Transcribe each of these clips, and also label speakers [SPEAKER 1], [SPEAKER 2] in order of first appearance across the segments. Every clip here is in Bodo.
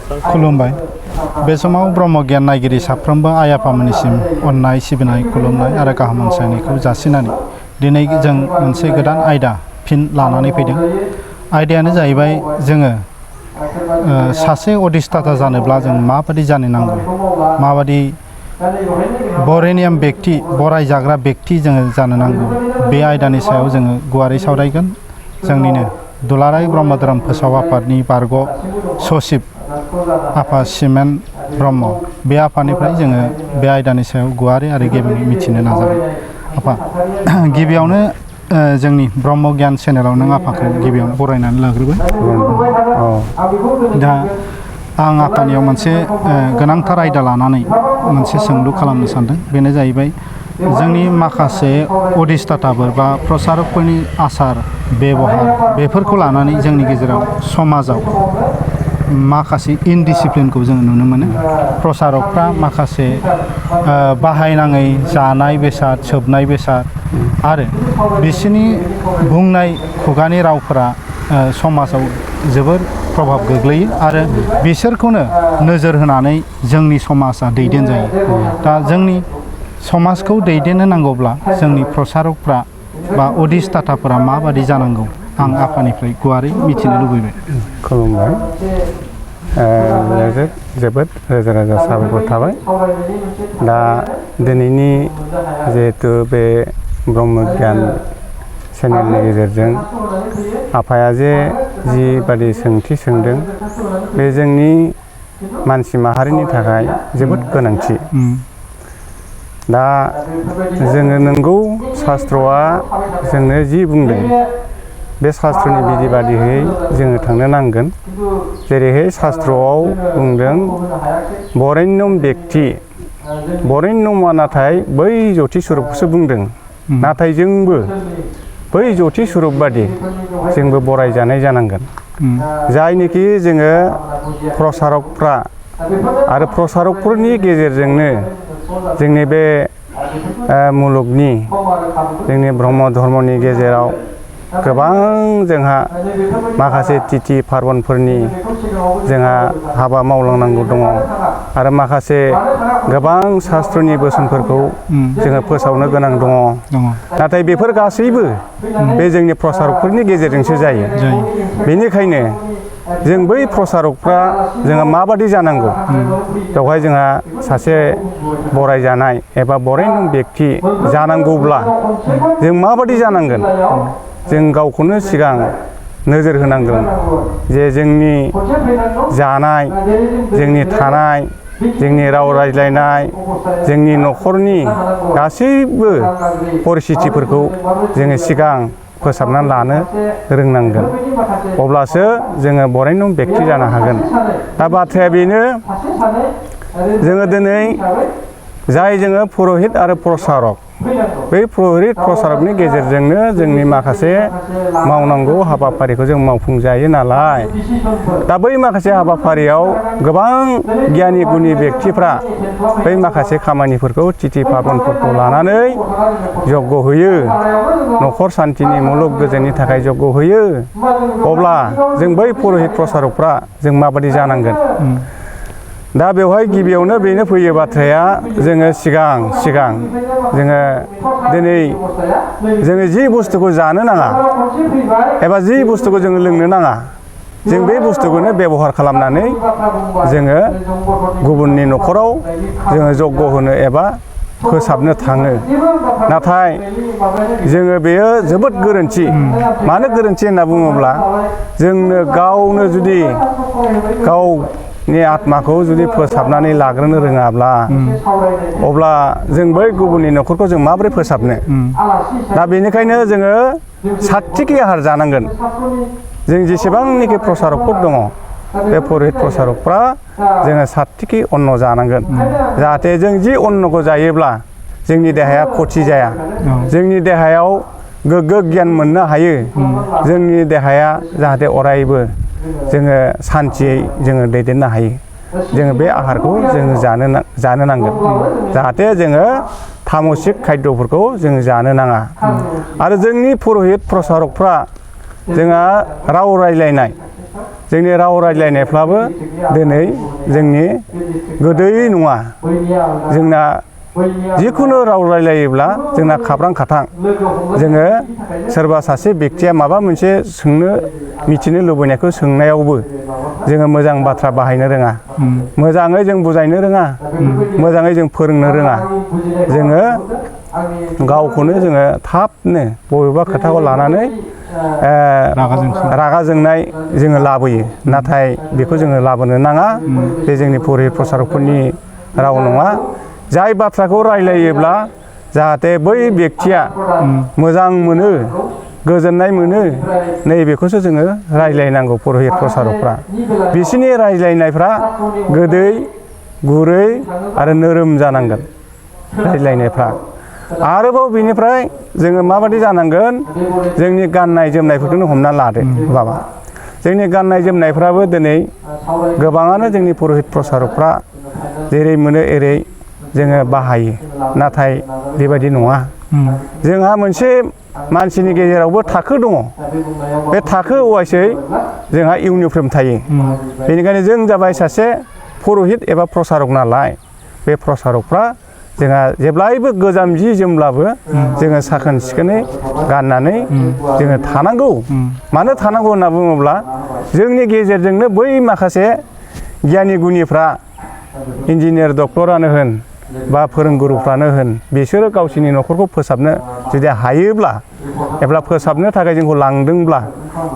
[SPEAKER 1] खुलुमबाय बे समाव ब्रह्म गियान नायगिरि साफ्रोमबो आइ आफामोननिसिम अननाय सिबिनाय खुलुमनाय आरो गाहाम हामलायनायखौ जासिनानै दिनै जों मोनसे गोदान आयदा फिन लानानै फैदों। आयदायानो जाहैबाय जोङो सासे अधिष्ठाता जानोब्ला जों माबादि जानो नांगौ, माबादि बरेनियाम व्यक्ति बराय जाग्रा व्यक्ति जोङो जानो नांगौ, बे आयदानि सायाव जोङो गुवारै सावरायगोन। जोंनिनो दुलाराय ब्रह्म धोरोम फोसाव आफादनि बारग' सचिब आफा सिमेन ब्रह्म, बे आफानिफ्राय जोङो बे आयदानि सायाव गुवारै आरो गेबेङै मिथिनो नाजागोन। आफा, गिबियावनो जोंनि ब्रह्म गियान चेनेलाव नों आफाखौ गिबियावनो बरायनानै लाग्रोबाय। दा आं आफानियाव मोनसे गोनांथार आयदा लानानै मोनसे सोंलु खालामनो सानदों। बेनो जाहैबाय जोंनि माखासे अधिष्ठाताफोर बा प्रसारकफोरनि आसार बेबहार बेफोरखौ लानानै जोंनि गेजेराव समाजाव माखासे इनडिसिप्लिनखौ जों नुनो मोनो। प्रसारकफ्रा माखासे बाहायनाङै जानाय बेसाद, सोबनाय बेसाद आरो बिसोरनि बुंनाय खुगानि रावफोरा समाजाव जोबोर प्रभाब गोग्लैयो आरो बिसोरखौनो नोजोर होनानै जोंनि समाजा दैदेनजायो। दा जोंनि समाजखौ दैदेननो नांगौब्ला जोंनि प्रसारकफ्रा बा अधिष्ठाताफोरा माबादि जानांगौ, आं आफानिफ्राय गुवारै मिथिनो लुबैबाय।
[SPEAKER 2] खुलुमबाय। जोबोद रोजा रोजा साबायखर थाबाय। दा दिनैनि जिहेतु बे ब्रह्म गियान चेनेलनि गेजेरजों आफाया जिबादि सोंथि सोंदों, बे जोंनि मानसि माहारिनि थाखाय जोबोद गोनांथि। दा जोङो नंगौ शास्त्रआ जोंनो जि बुंदों बे शास्त्रनि बिधि बादियै जोङो थांनो नांगोन। जेरैहाय शास्त्रआव बुंदों बरेण्यम व्यक्ति, बरेण्यमा नाथाय बै ज्योति स्वरूपखौसो बुंदों। नाथाय जोंबो बै ज्योति स्वरूप बादि जोंबो बरायजानाय जानांगोन। जायनिखि जोङो प्रसारकफ्रा आरो प्रसारकफोरनि गेजेरजोंनो जोंनि बे मुलुगनि जोंनि ब्रह्म धर्मनि गेजेराव गोबां जोंहा माखासे तिथि पार्बनफोरनि जोंहा हाबा मावलांनांगौ दङ आरो माखासे गोबां शास्त्रनि बोसोनफोरखौ जोङो फोसावनो गोनां दङ। नाथाय बेफोर गासैबो बे जोंनि प्रसारकफोरनि गेजेरजोंसो जायो। बेनिखायनो जों बै प्रसारकफ्रा जोङो माबादि जानांगौ, बेवहाय जोंहा सासे बरायजानाय एबा बरेण्य व्यक्ति जानांगौब्ला जों माबादि जानांगोन, जों गावखौनो सिगां नोजोर होनांगोन जे जोंनि जानाय, जोंनि थानाय, जोंनि राव रायज्लायनाय, जोंनि न'खरनि गासैबो परिस्थितिफोरखौ जोङो सिगां फोसाबनानै लानो रोंनांगोन। अब्लासो जोङो बरेण्य व्यक्ति जानो हागोन। दा बाथ्राया बेनो, जोङो दिनै जाय जोङो पुर'हित आरो प्रसारक, बै पुर'हित प्रसारकनि गेजेरजोंनो जोंनि माखासे मावनांगौ हाबाफारिखौ जों मावफुंजायो नालाय। दा बै माखासे हाबाफारियाव गोबां गियानि गुनि व्यक्तिफ्रा बै माखासे खामानिफोरखौ तिथि पार्बनफोरखौ लानानै जग्य होयो, न'खर सान्तिनि मुलुग गोजोननि थाखाय जग्य होयो। अब्ला जों बै पुर'हित प्रसारकफ्रा जों माबादि जानांगोन? दा बेवहाय गिबियावनो बेनो फैयो बाथ्राया, जोङो सिगां जोङो दिनै जोङो जि बुस्थुखौ जानो नाङा एबा जि बुस्थुखौ जोङो लोंनो नाङा, जों बे बुस्थुखौनो बेबहार खालामनानै जोङो गुबुननि न'खराव जोङो जग्य होनो एबा फोसाबनो थाङो। नाथाय जोङो बेयो जोबोद गोरोन्थि। मानो गोरोन्थि होनना बुङोब्ला, जोंनो गावनो जुदि गावनि आत्माखौ जुदि फोसाबनानै लाग्रोनो रोङाब्ला, अब्ला जों बै गुबुननि न'खरखौ जों माबोरै फोसाबनो? दा बेनिखायनो जोङो सात्तिकि आहार जानांगोन। जों जेसेबांनिखि प्रसारकफोर दङ, बे पुर'हित प्रसारकफ्रा जोङो सात्तिकि अन्न जानांगोन। जाहाथे जों जि अन्नखौ जायोब्ला जोंनि देहाया खथि जाया, जोंनि देहायाव गोग्गो गियान मोननो हायो, जोंनि देहाया जाहाथे अरायबो जोङो सान्थियै जोङो दैदेननो हायो। जोङो बे आहारखौ जोङो जानो नांगोन। जाहाथे जोङो तामसिक खायद'फोरखौ जों जानो नाङा। आरो जोंनि पुर'हित प्रसारकफ्रा जोंहा राव रायज्लायनाय जोंनि राव रायज्लायनायफ्राबो दिनै जोंनि गोदै नङा। जोंना जिखुनु राव रायलायोब्ला जोंना खाब्रां खाथां। जोङो सोरबा सासे बेक्तिया माबा मोनसे सोंनो मिथिनो लुबैनायखौ सोंनायावबो जोङो मोजां बाथ्रा बाहायनो रोङा, मोजाङै जों बुजायनो रोङा, मोजाङै जों फोरोंनो रोङा। जोङो गावखौनो जोङो थाबनो बबेबा खोथाखौ लानानै रागा जोंनाय जोङो लाबोयो। नाथाय बेखौ जोङो लाबोनो नाङा। बे जोंनि पुरहित प्रसारकफोरनि राव नङा। जाय बाथ्राखौ रायलायोब्ला जाहाथे बै बेक्तिया मोजां मोनो, गोजोननाय मोनो, नैबेखौसो जोङो रायलायनांगौ पुरहित प्रसारकफ्रा। बिसोरनि रायज्लायनायफ्रा गोदै, गुरै आरो नोरोम जानांगोन रायज्लायनायफ्रा। आरोबाव बिनिफ्राय जोङो माबायदि जानांगोन, जोंनि गाननाय जोमनायफोरखौनो हमना लादो बाबा। जोंनि गाननाय जोमनायफ्राबो दिनै गोबाङानो जोंनि पुरहित प्रसारकफ्रा जेरै मोनो एरै जोङो बाहायो। नाथाय बेबायदि नङा। जोंहा मोनसे मानसिनि गेजेरावबो थाखो दङ। बे थाखो वाइसै जोंहा इउनिफर्म थायो। बेनिखायनो जों जाबाय सासे पुरहित एबा प्रसारक नालाय, बे प्रसारकफ्रा जोंहा जेब्लायबो गोजाम जि जोमब्लाबो जोङो साखोन सिखोनै गाननानै जोङो थानांगौ। मानो थानांगौ होनना बुङोब्ला जोंनि गेजेरजोंनो बै माखासे गियानि गुनिफ्रा, इन्जिनियार डक्टरानो होन बा फोरोंगुरुफ्रानो होन, बिसोरो गावसोरनि न'खरखौ फोसाबनो जुदि हायोब्ला एबा फोसाबनो थाखाय जोंखौ लांदोंब्ला,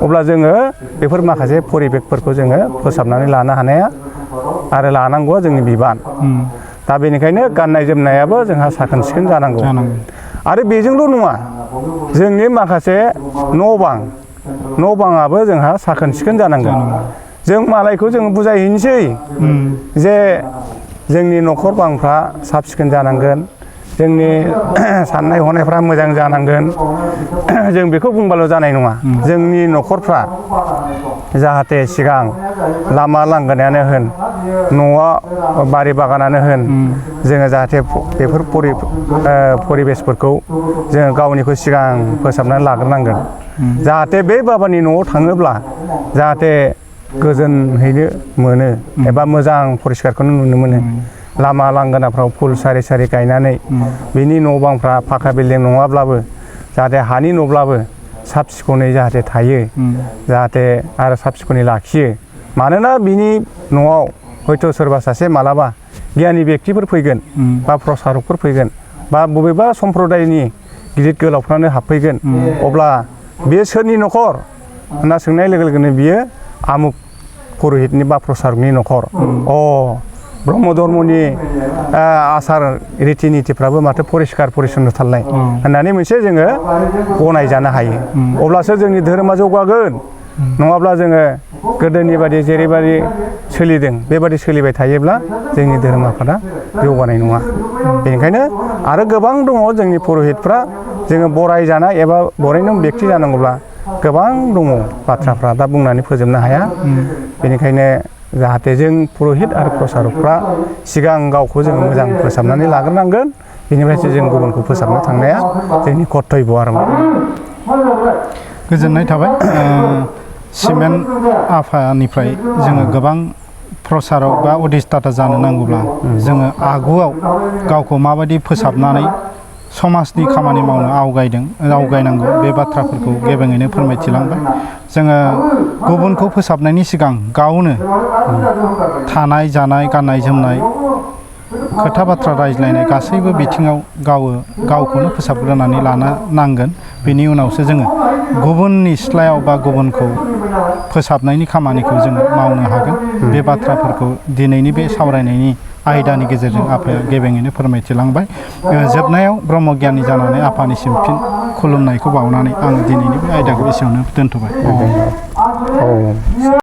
[SPEAKER 2] अब्ला जोङो बेफोर माखासे परिबेकफोरखौ जोङो फोसाबनानै लानो हानाया आरो लानांगौआ जोंनि बिबान। दा बेनिखायनो गाननाय जोमनायाबो जोंहा साखोन सिखोन जानांगौ। आरो बेजोंल' नङा, जोंनि माखासे न' बाङाबो जोंहा साखोन सिखोन जानांगोन। जों मालायखौ जों बुजायहैनोसै जे जोंनि न'खर बांफ्रा साब सिखोन जानांगोन, जोंनि साननाय हनायफ्रा मोजां जानांगोन। जों बेखौ बुंबाल' जानाय नङा। जोंनि न'खरफ्रा जाहाथे सिगां लामा लांगोनायानो होन, न'आ बारि बागानानो होन, जोङो जाहाथे बेफोर परिबेसफोरखौ जोङो गावनिखौ सिगां फोसाबनानै लाग्रोनांगोन। जाहाथे बे बाबानि न'आव थाङोब्ला जाहाथे गोजोनहैनो मोनो एबा मोजां परिस्कारखौनो नुनो मोनो। लामा लांगोनाफ्राव फुल सारि सारि गायनानै बिनि न' बांफ्रा फाखा बिल्डिं नङाब्लाबो जाहाथे हानि न'ब्लाबो साब सिखोनै जाहाथे थायो, जाहाथे आरो साब सिखोनै लाखियो। मानोना बिनि न'आव हयथ' सोरबा सासे मालाबा गियानि बेक्तिफोर फैगोन बा प्रसारकफोर फैगोन बा बबेबा सम्प्रदायनि गिदिर गोलावफ्रानो हाबफैगोन। अब्ला बे सोरनि न'खर होनना सोंनाय लोगो लोगोनो बियो आमुक पुरहितनि बा प्रसारकनि न'खर। ब्रह्म धर्मनि आसार रिति नितिफ्राबो माथो परिस्कार परिच्छन्नथालाय होननानै मोनसे जोङो गनायजानो हायो। अब्लासो जोंनि धोरोमा जौगागोन। नङाब्ला जोङो गोदोनि बादि जेरैबादि सोलिदों बेबादि सोलिबाय थायोब्ला जोंनि धोरोमाफोरा जौगानाय नङा। बेनिखायनो आरो गोबां दङ जोंनि पुरहितफ्रा, जोङो बरायजानाय एबा बरायनो बेक्ति जानांगौब्ला गोबां दङ बाथ्राफ्रा, दा बुंनानै फोजोबनो हाया। बेनिखायनो जाहाथे जों पुरहित आरो प्रसारकफ्रा सिगां गावखौ जोङो मोजां फोसाबनानै लाग्रोनांगोन, बेनिफ्रायसो जों गुबुनखौ फोसाबनो थांनाया जोंनि कर्तब्य आरो।
[SPEAKER 1] गोजोननाय थाबाय। सिमेन्ट आफानिफ्राय जोङो गोबां प्रसारक बा अधिष्ठाता जानो नांगौब्ला जोङो आगुआव गावखौ माबायदि फोसाबनानै समाजनि खामानि मावनो आवगायनांगौ बे बाथ्राफोरखौ गेबेङैनो फोरमायथिलांबाय। जोङो गुबुनखौ फोसाबनायनि सिगां गावनो थानाय जानाय गाननाय जोमनाय खोथा बाथ्रा रायज्लायनाय गासैबो बिथिङाव गावखौनो फोसाबग्रोनानै लानो नांगोन। बेनि उनावसो जोङो गुबुननि सिथ्लायाव बा गुबुनखौ फोसाबनायनि खामानिखौ जोङो मावनो हागोन। बे बाथ्राफोरखौ दिनैनि बे सावरायनायनि आयदानि गेजेरजों आफाया गेबेङैनो फोरमायथिलांबाय। जोबनायाव ब्रह्म गियानि जानानै आफानिसिम फिन खुलुमनायखौ बावनानै आं दिनैनि बे आयदाखौ एसेयावनो दोनथ'बाय।